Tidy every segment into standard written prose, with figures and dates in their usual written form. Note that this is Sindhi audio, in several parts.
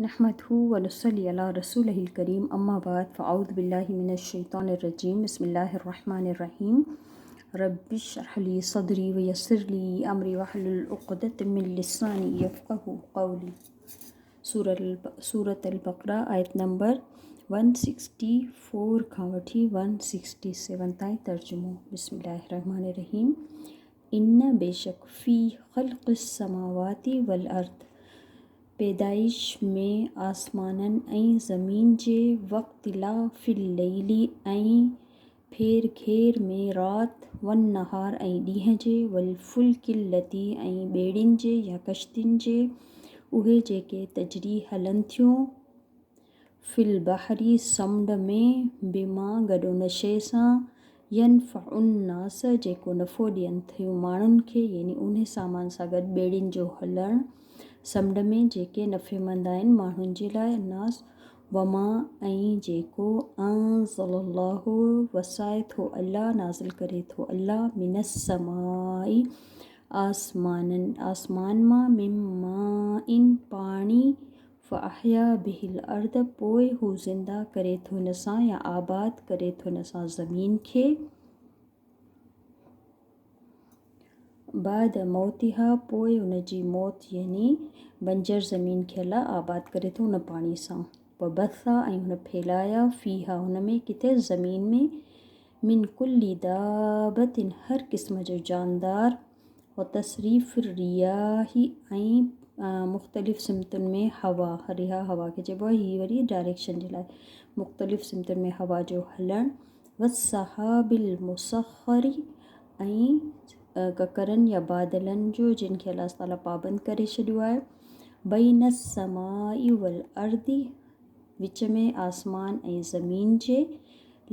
نحمده ونصلي علي رسوله الڪريم اما بعد فاعوذ بالله من الشيطان الرجيم بسم الله الرحمن الرحيم رب اشرح لي صدري ويسر لي امري واحلل عقدة من لساني يفقهوا قولي سورة البقره آيت نمبر 164 کان وٺي 167 تائين ترجمو بسم الله الرحمن الرحيم ان بيشڪ في خلق السماوات والارض پيدائش ۾ آسمانن ۽ زمين جي، واختلاف الليل ۽ ڦير گهير ۾ رات، والنهار ۽ ڏينهن جي، والفلڪ التي ۽ ٻيڙين جي يا ڪشتين جي، اهي جيڪي تجري هلن ٿيون، في البحر سمنڊ ۾، بما گڏ ان شيء سان، ينفع الناس جيڪو نفعو ڏين ٿيون ماڻهن کي يعني انهي سامان سان گڏ ٻيڙين جو هلڻ سمنڊ ۾ جيڪي نفعيمند آهن ماڻهن جي لاء الناس وما ۽ جيڪو انزل الله وسائي ٿو الله نازل ڪري ٿو الله من السماء آسمانن آسمان مان من ماء پاڻي فاحيا به الارض پوء هو زنده ڪري ٿو ان سان يا آباد ڪري ٿو ان سان زمين کي، بعد موتها پوء ان جي موت يعني بنجر زمين کي الله آباد ڪري ٿو ان پاڻي سان، وبث ۽ هن ڦهلايا، فيها ان ۾ ڪٿي زمين ۾، من ڪل دابة هر قسم جو جاندار، وتصريف الرياح ۽ مختلف سمتن ۾ هوا، رياح هوا کي چئبو آهي، هي وري ڊائريڪشن جي لاء مختلف سمتن ۾ هوا جو هلڻ، والسحاب المسخر ۽ ڪڪرن يا بادلن جو جن کي الله تعالي پابند ڪري ڇڏيو آهي، بين السماء والارض وچ ۾ آسمان ۽ زمين جي،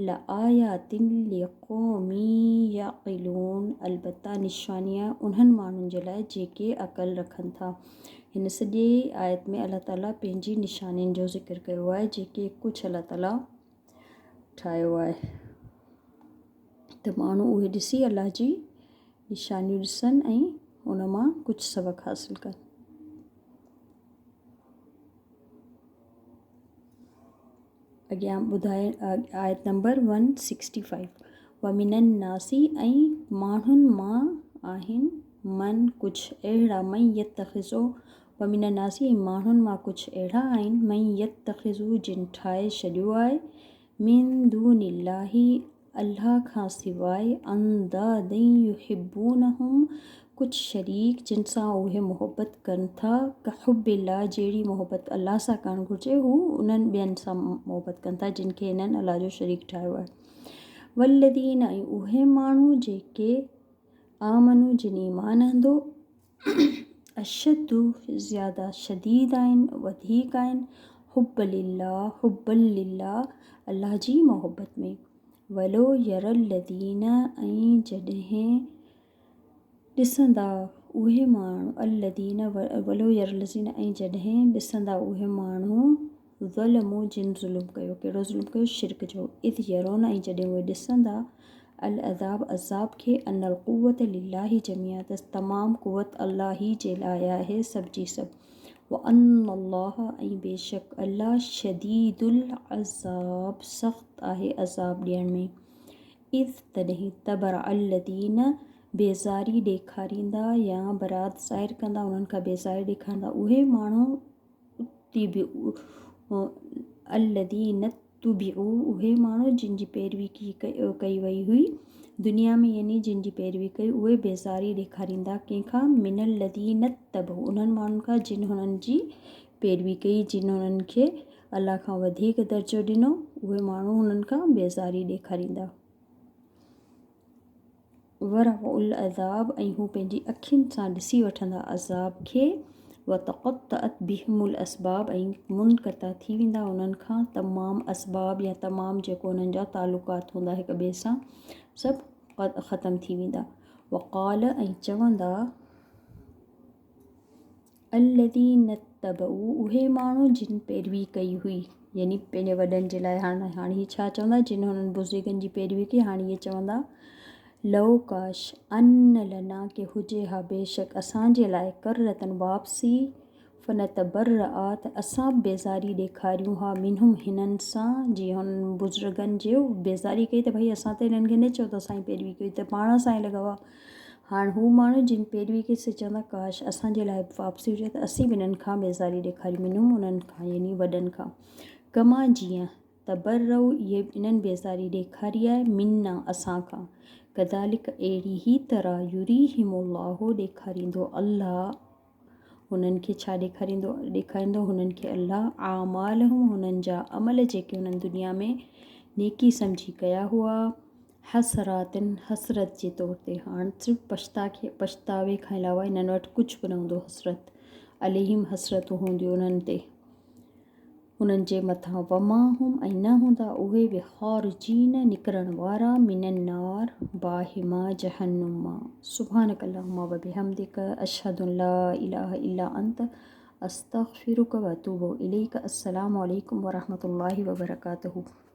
لآيات لقوم يعقلون البته نشانيان انهن ماڻهن جي لاء جيڪي عقل رکن ٿا. هن سڄي آيت ۾ الله تعالي پنهنجي نشانين جو ذڪر ڪيو آهي جيڪي ڪجهه الله تعالي ٺاهيو آهي ته ماڻهو اهي ڏسي الله جي نشانيون ڏسن ۽ ان مان ڪجهه سبق حاصل ڪن. اڳيان ٻڌائي آيت نمبر 165 ومن الناس ۽ ماڻهن مان آهن من ڪجهه اهڙا من يتخذو ومن الناس ۽ ماڻهن مان ڪجهه اهڙا آهن من يتخذو جن ٺاهي ڇڏيو آهي من دون الله الله کان سواء اندادا يحبونهم ڪجهه شريڪ جن سان اهي محبت ڪن ٿا ڪحب الله جهڙي محبت الله سان ڪرڻ گهرجي هو انهن ٻين سان محبت ڪن ٿا جن کي هنن الله جو شريڪ ٺاهيو آهي والذين ۽ اهي ماڻهو جيڪي آمنو جن ايمان آندو اشد زياده شديد آهن وڌيڪ آهن حب لله حبا لله الله جي محبت ۾ ولو ير الذين ۽ جڏهن ڏسندا اهي ماڻهو الذين ولو ير الذين ۽ جڏهن ڏسندا اهي ماڻهو ظلموا جن ظلم ڪيو، ڪهڙو ظلم ڪيو؟ شرڪ جو، اذ يرون ۽ جڏهن اهي ڏسندا، العذاب عذاب کي، ان القوة لله جميعا ته تمام قوت الله ئي جي لاء آهي سڀ جي سڀ، وان الله ۽ بيشڪ الله شديد العذاب سخت آهي عذاب ڏيڻ ۾. اذ تڏهن تبرأ الذين بيزاري ڏيکاريندا يا برات ظاهر ڪندا انهن کان بيزاري ڏيکاريندا اهي ماڻهو، الذين اتبعوا اهي ماڻهو جن جي پيروي ڪئي وئي هئي دنيا ۾ يعني جن جي پيروي ڪئي اهي بيزاري ڏيکاريندا ڪنهن کان من الذين اتبعوا انهن ماڻهن کان جن هنن جي پيروي ڪئي جن هنن کي الله کان وڌيڪ درجو ڏنو اهي ماڻهو هنن کان بيزاري ڏيکاريندا. ورأوا العذاب ۽ هو پنهنجي اکين سان ڏسي وٺندا عذاب کي وتقطعت بهم الاسباب ۽ منقطع ٿي ويندا انهن کان تمام اسباب يا تمام جيڪو انهن جا تعلقات هوندا هڪ ٻئي سان سڀ ختم ٿي ويندا وقال ۽ چوندا الذين اتبعوا اهي ماڻهو جن پيروي ڪئي هئي يعني پنهنجي وڏن جي لاء هاڻي هاڻي هي ڇا چوندا جن هنن بزرگن جي پيروي ڪئي هاڻي اهي چوندا لو ڪاش ان لنا ڪي هجي ها بيشڪ اسان جي لاء ڪرتن واپسي فنتبرآ ته اسان به بيزاري ڏيکاريون ها منهم هنن سان جيئن هنن بزرگن جو بيزاري ڪئي ته ڀئي اسان ته هنن کي نه چيو ته اسان جي پيروي ڪيو ته پاڻ اسان جي لڳا هئا هاڻ هو ماڻهو جن پيروي ڪئي سي چوندا ڪاش اسان جي لاء به واپسي هجي ته اسين به هنن کان بيزاري ڏيکاريون منهم انهن کان يعني وڏن کان ڪما جيئن تبرؤ اهي انهن بيزاري ڏيکاري آهي منا اسان کان ڪذالڪ اهڙي ئي طرح يريهم الله ڏيکاريندو الله هنن کي ڇا ڏيکاريندو ڏيکاريندو هنن کي الله اعمالهم هنن جا عمل جيڪي هنن دنيا ۾ نيڪي سمجهي ڪيا هئا حسراتن حسرت جي طور تي هاڻ صرف پڇتا کي پڇتاوي کان علاوه انهن وٽ ڪجهه به نه هوندو حسرت عليهم حسرتون هونديون انهن تي انهن جي مٿان وما هم ۽ نه هوندا اهي بخارجين نڪرڻ وارا من النار باهه مان جهنم مان سبحانک اللهم وبحمدک اشهد ان لا اله الا انت استغفرک واتوب اليک السلام عليڪم ورحمة الله وبرڪاته.